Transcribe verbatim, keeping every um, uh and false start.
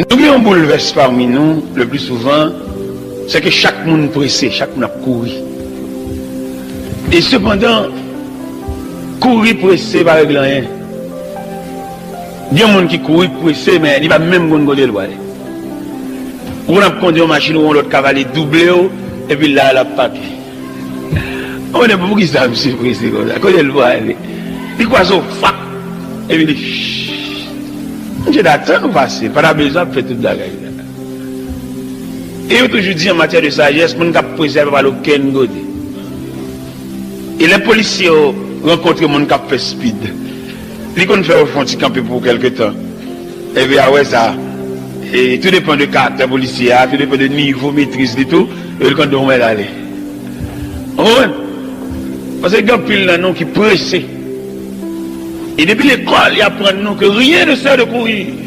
Nou gen yon boulvès pami nou, le pli souvan, se ke chak moun prese, chak moun ap kouri. E sepandan, kouri prese pa regle anyen. Gen moun ki kouri prese, men li pa menm konn kote l prale. Ou konn ap kondui yon machin, ou wè yon lòt ka vale double w, epi la, l ap pake. Ou konnen poukisa misye prese konsa? Kote l prale? Li kwaze w, fak! Epi li, shh! Misye ta tann ou pase, pa ta bezwen ap fè tout bagay sa. E yo toujou di, an matyè de sajès, moun k ap prese a pa pral okenn kote. E lè polisye yo rankontre moun k ap fè speed, li konn fè yo fè yon ti kanpe pou kèlke tan. Epi apre sa, e, tou depann de karaktè polisye a, tou depann de nivo metriz li tou, yo konn di w mèt ale. Ou konprann? Paske gen anpil nan nou ki prese. E depi lekòl, y aprann nou ke rien ne sert de courir.